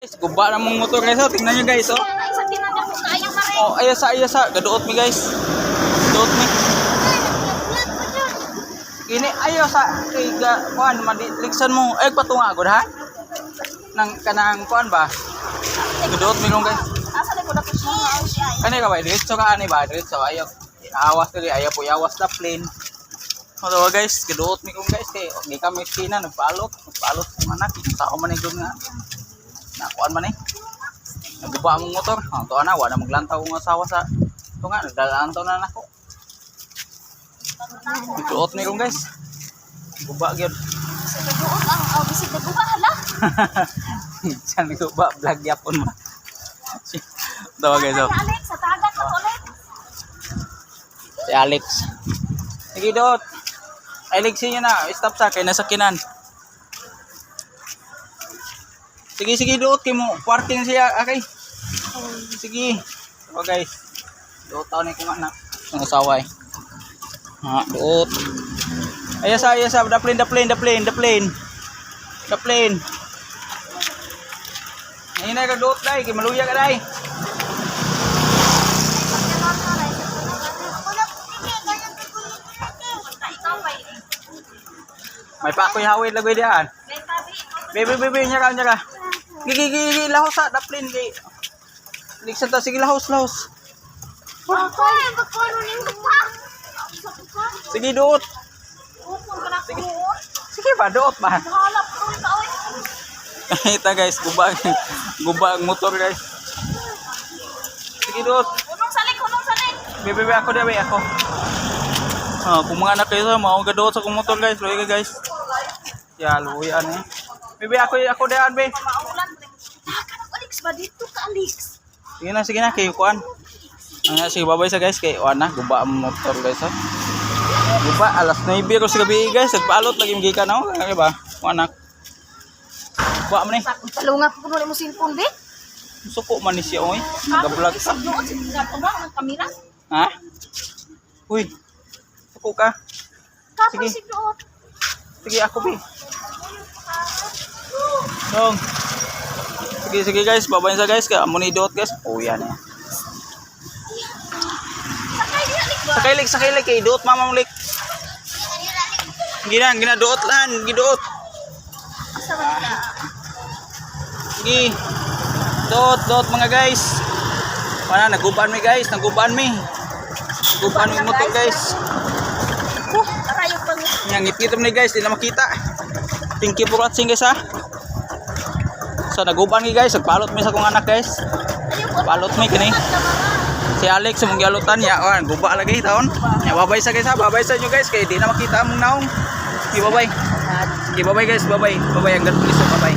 Guys, guba na mong motor, guys, oh. Tingnan nyo, guys, oh. Ay, sa tinanda ko kaya pa rin. Oh, ayasa, ayasa. Gaduot mi, guys. Gaduot mi. Kini ayo sa kay ga kuan madiliksan mo. Ay, patunga gud ha. Nang kanang kuan ba? Gaduot mi long, guys. Asa na ko na siya? Kani ka ba diretso ka ani ba diretso ayo. Awas diri ayo po awas na plane. Ano guys, gaduot mi kong guys kay di kami kina nagpalot, nagpalot sa anak sa man gud nga. Nakuan man eh. Naguba ang motor. Ang tuwa na, wala maglantaw ang asawa sa tunga, nagdalaan to na nako. Gaduot mi kong guys. Guba gyud. Sa naguot ang oh, bisig naguba hala. Diyan guba vlog yapon ba. Tawa guys, oh. Ay, Alex, sa tagat ko ulit. Si Alex. Sige, Dot. Alex, yun na. Stop sa kay nasa kinan. Sige, sige, Dot. Kay mo parking siya. Okay. Sige. So, guys. Dot, taon na kung anak. Ang asawa eh. Ha, Dot. Ayasa, ayasa. The plane, the plane, the plane, the plane. The plane. Ngayon na ka, Dot, day. Kay maluya ka, day. May pa ako'y hawid lagoy diyan. Bebe, bebe, nya ka, nya ka. Gigi, gigi, gigi, lahos sa, daplin, gigi. Liksan ta, sige, lahos, lahos. Sige, duot. Sige. Sige ba, duot ba? Ita guys, guba, guba ang motor, guys. Sige, duot. Hunong salik, hunong salik. Bebe, bebe, ako, bebe, ako. Ah, kung mga anak kayo, mao ka duot sa kong motor, guys. Luya ka, guys. Ya, luya ni. Bebe, ako, ako daan, be. Maulan. Ah, kanang Alex ba dito ka, Alex? Sige na, kayo kuan. Ano, sige, babay sa guys, kay kuan na, guba ang motor, guys, ha. Guba, alas 9 ko sa gabi, guys, nagpalot lagi mga gikan ako, kaya ba? Kuan na. Guba man eh. Talunga ko kuno mo cellphone be. Suko man ni siya, oy. Nag-vlog ka. Doon sa tunga ng kamera. Ha? Uy. Suko ka. Kapoy Sige. si doon. Sige, ako bi. Dong. Sige, sige guys, babay sa guys, kaya amo ni dot, guys. Oh, yan eh. Sakay diha lik ba? Sakay lik, sakay lik, kay duot mama mo lik. Gina, gina duot lan, giduot. Asa man ka? Sige. Dot, dot mga guys. Wala, naguban mi guys, naguban mi. Naguban mi motor, guys. Rayo pang Yang ngit ni guys, di na makita. Thank you for watching, guys, ha. So naguban mi, guys, nagpalot mi sa kong anak, guys. Palot mi kini. Si Alex mong gialutan ya, oh, guba lagi taon. Ya, babay sa guys ha, babay sa inyo guys kay di na makita among naong. Sige, babay. Sige, babay guys, babay. Babay hanggang please, babay.